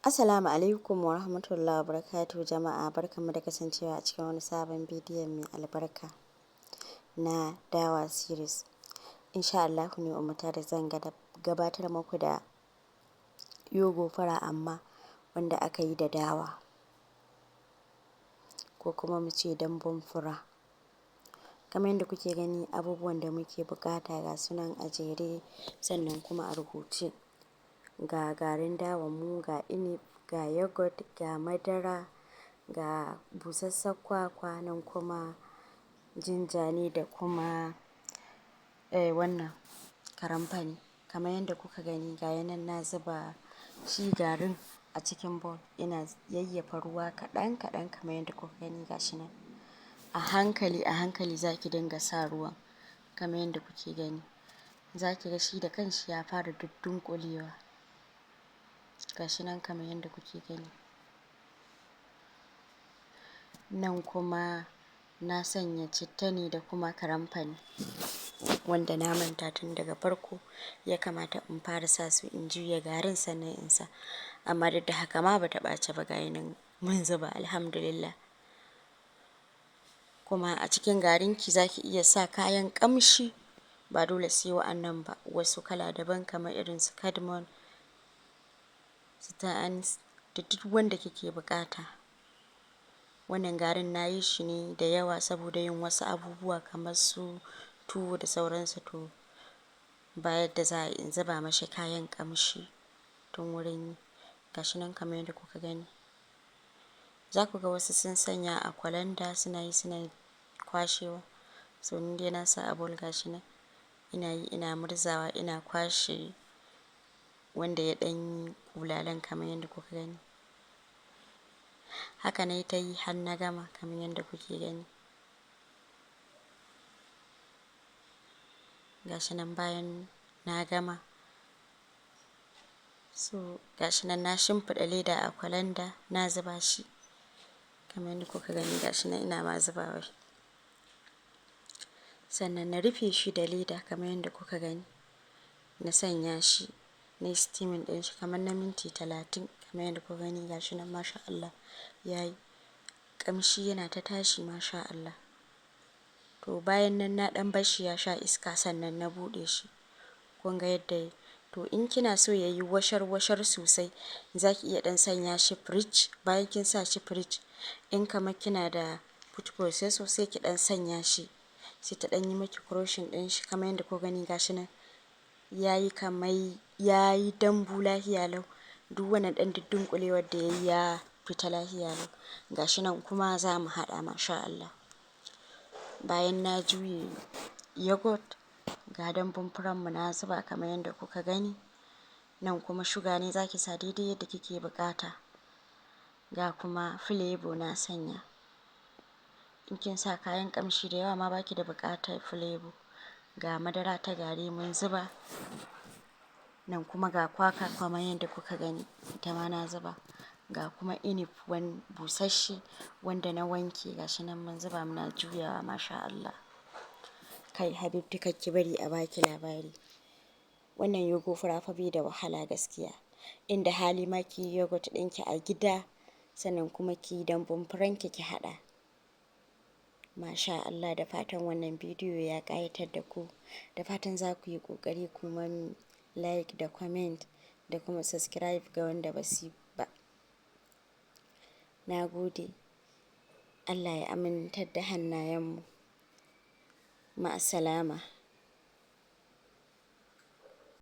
Assalamu alaikum wa rahmatullahi wa barakatuhu jama'a, barkanmu da kasancewa a cikin wani sabon bidiyon mai albarka na Dawa series. Insha Allahu ni Ummu Tariq zan gabatar muku da yogo fura, amma wanda aka yi da dawa, ko kuma mu ce dambun fura. Kamar yadda kuke gani, abubuwan da muke buƙata ga su nan a jere, sannan kuma a rubuce. Ga garin dawan mu, ga inib, ga yogurt, ga madara, ga busasshen kwakwa, nan kuma ginger ne da kuma wannan karamfani. Kamar yadda kuka gani, ga nan na zuba shi garin a cikin bowl, ina yayyafa ruwa kaɗan kaɗan kamar yadda kuka gani, ga shi nan. A hankali a hankali za ki dinga sa ruwan kamar yadda kuke gani. Za ki ga shi da kanshi ya fara duddunƙulewa. Ga shi nan kamar yadda kuke gani. Nan kuma na sanya citta ne da kuma karamfani, wanda na manta tun daga farko ya kamata in fara sa su in juya garin sannan in sa. Amma duk da haka ma bata ɓaci ba, ga nan mun zuba, alhamdulillah. Kuma a cikin garinki za ki iya sa kayan ƙamshi, ba dole sai wa'annan ba, wasu kala daban kamar irin su cardamom, star anise da duk wanda kike buƙata. Wannan garin na yi shi ne da yawa saboda yin wasu abubuwa kamar su tuwo da sauransu, to ba yadda za a in zuba mashi kayan ƙamshi tun wurin yi. Ga shi nan kamar yadda kuka gani. Za ku ga wasu sun sanya a kwalanda suna yi suna kwashewa. So ni dai na sa a bowl, ga shi nan. Ina yi ina murzawa, ina kwashe wanda ya ɗan yi ƙulalen kamar yadda kuka gani. Haka na yi ta yi har na gama kamar yadda kuke gani. Ga shi nan bayan na gama. So ga shi nan na shimfiɗa leda a kwalanda, na zuba shi kamar yadda kuka gani, ga shi nan ina ma zubawa. Sannan na rufe shi da leda kamar yadda kuka gani. Na sanya shi, na yi steaming ɗin shi kamar na minti 30 kamar yadda kuka gani, ga shi nan masha Allah ya yi ƙamshi yana ta tashi, masha Allah. To bayan nan na ɗan bar shi ya sha iska sannan na buɗe shi. Kun ga yadda yayi. To in kina so ya yi washar washar sosai, za ki iya ɗan sanya shi fridge. Bayan kin sa shi fridge, in kamar kina da food processor, sai ki ɗan sanya shi, sai ta ɗan yi miki crushing ɗin shi kamar yadda kuka gani, ga shi nan. Ya yi kamar ya yi dambu lafiya lau. Duk wannan ɗan duddunƙulewar da ya yi ya fita lafiya lau. Ga shi nan kuma za mu haɗa, masha Allah. Bayan na juye yogurt, ga dambun furan mu na zuba kamar yadda kuka gani. Nan kuma shuga ne, za ki sa daidai yadda kike buƙata. Ga kuma flavor na sanya. In kin sa kayan ƙamshi da yawa ma, baki da buƙatar flavor. Ga madara ta gari mun zuba. Nan kuma ga kwakwa kamar yadda kuka gani, ita ma na zuba. Ga kuma inib wani busasshe wanda na wanke, ga shi nan mun zuba muna juyawa, masha Allah. Kai habibti, kar ki bari a baki labari. Wannan yogo fura fa bai da wahala gaskiya. Inda hali ma ki yi yogurt ɗinki a gida, sannan kuma ki yi dambun furanki ki haɗa. Masha Allah, da fatan wannan bidiyo ya ƙayatar da ku. Da fatan za ku yi ƙoƙari kuma like da comment da kuma subscribe ga wanda ba su yi ba. Na gode. Allah ya amintar da hannayenmu. Ma'assalama.